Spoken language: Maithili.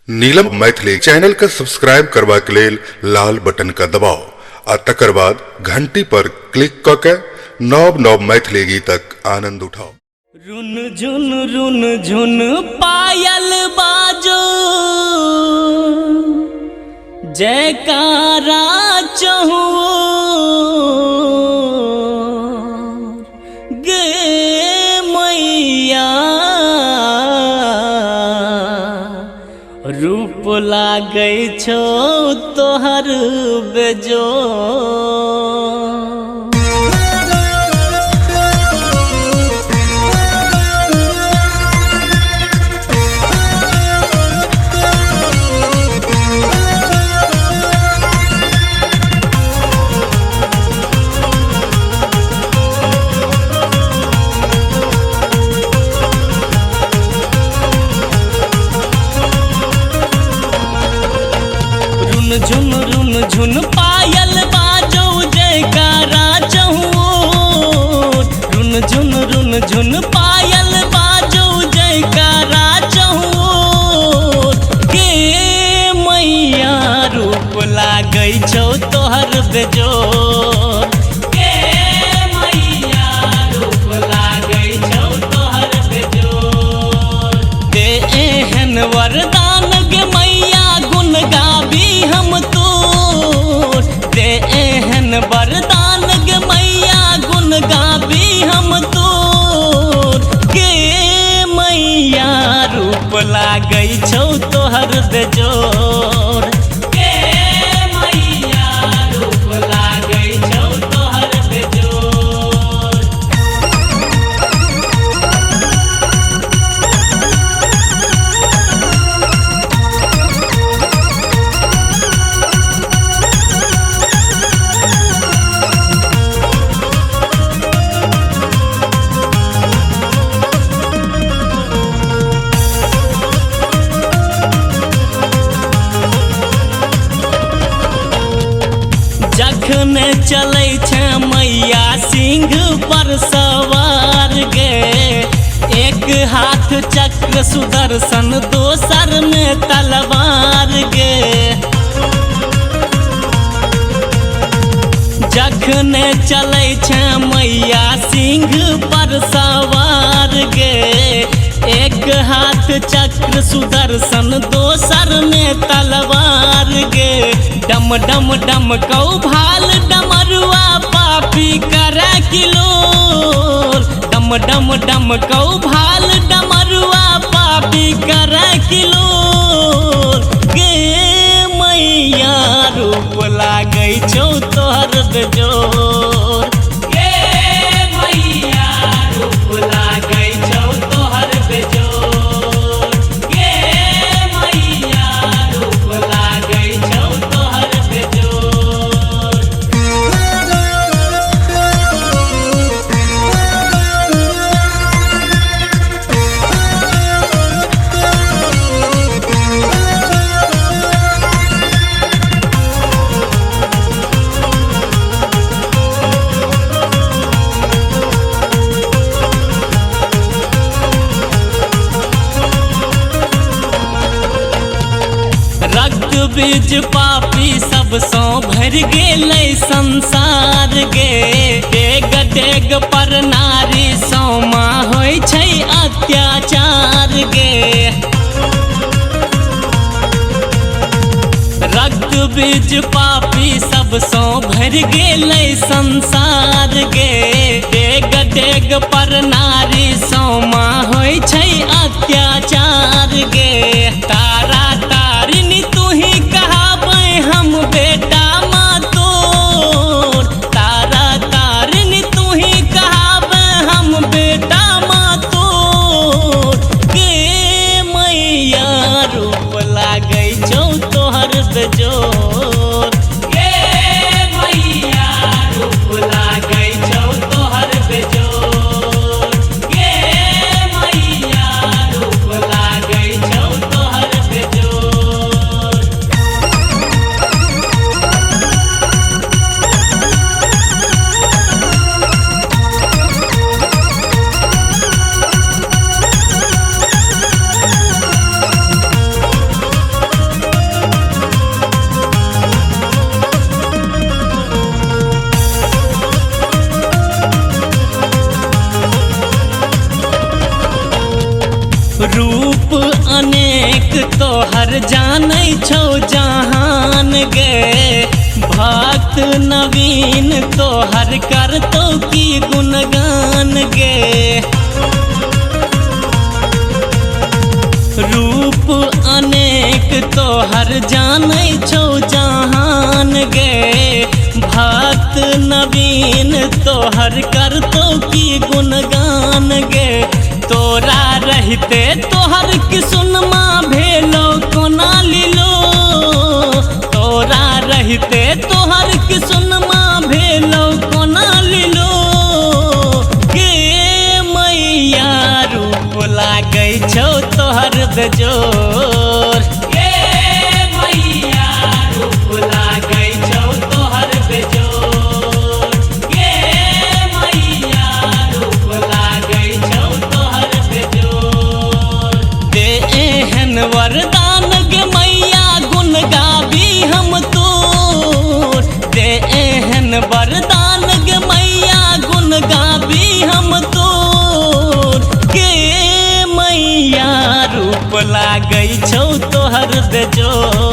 नीलम मैथिली चैनल के सब्सक्राइब करबाक लेल लाल बटन के दबाउ आ तकर बाद घंटी पर क्लिक क के नव नव मैथिली गीतक आनंद उठाउ। रुन झुन रुन झुन पायल बाजो, जयकारा चहु गे मैया, रूप लागै छौ तोहर बेजो। रुन झुन रुन झुन पायल बाजो, जयकारा चहु। रुन झुन रुन झुन पायल बाजो, जयकारा चहु गे मैया, रूप लागै छौ तोहर बेजोर गे मैया, रूप लागै छौ तोहर बेजोर। दे एहन वरदान गे मैया, गुण गाबी हम तोर। दे एहन वरदान गे मैया, गुण गाबी हम तोर गे मैया, रूप लागै छौ तोहर बेजोर गे मैया, रूप लागै छौ तोहर बेजोर। जखन चलै छै मैया सिंह पर सवार गे, एक हाथ चक्र सुदर्शन दोसर में तलवार गे। जखन चलै छै मैया सिंह पर सवार गे, एक हाथ चक्र सुदर्शन दोसर में तलवार गे। डम डम डम कौ भाल डमरुआ पापी करा किलोर। डम डम डम कौ भाल डमरुआ पापी करा किलोर गे मैया, रूप लागै छौ तोहर बेजोर गे मैया, रूप लागै छौ तोहर बेजोर गे मैया, रूप लागै छौ तोहर बेजोर। रक्त बीज पापी सबसँ भरि गेलै संसार गे, डेग डेग पर नारी सौमा होइ छै अत्याचार गे। रक्त बीज पापी सबसँ भरि गेलै संसार गे, डेग डेग पर नारी सौमा होइ छै अत्याचार गे। तारा तारिणी तुही कहाबै हम बेटा माँ तोर। तारा तारिणी तुही कहाबै हम बेटा माँ तोर गे मैया, रूप लागै छौ तोहर बेजोर गे मैया, रूप लागै छौ तोहर बेजोर गे मैया, रूप लागै छौ तोहर बेजोर। तोहर जानै छौ जहान गे। भक्त नवीन तोहर करतौ की गुणगान गे। रूप अनेक तोहर जानै छौ जहान गे। भक्त नवीन तोहर करतौ की गुणगान गे। तोरा रहिते तोहर किसुनमा भेलो कोना लीलो। तोरा रहिते तोहर किसुनमा भेलो कोना लीलो। गे मैया रूप लागै छौ तोहर बेजोर। गे मैया रूप लागै छौ तोहर बेजोर। गे मैया रूप लागै छौ तोहर बेजोर। दे एहन वरदान गे मैया गुण गाबी हम तोर। दे एहन वरदान गे मैया गुण गाबी हम तोर। गे मैया रूप लागै छौ तोहर बेजोर।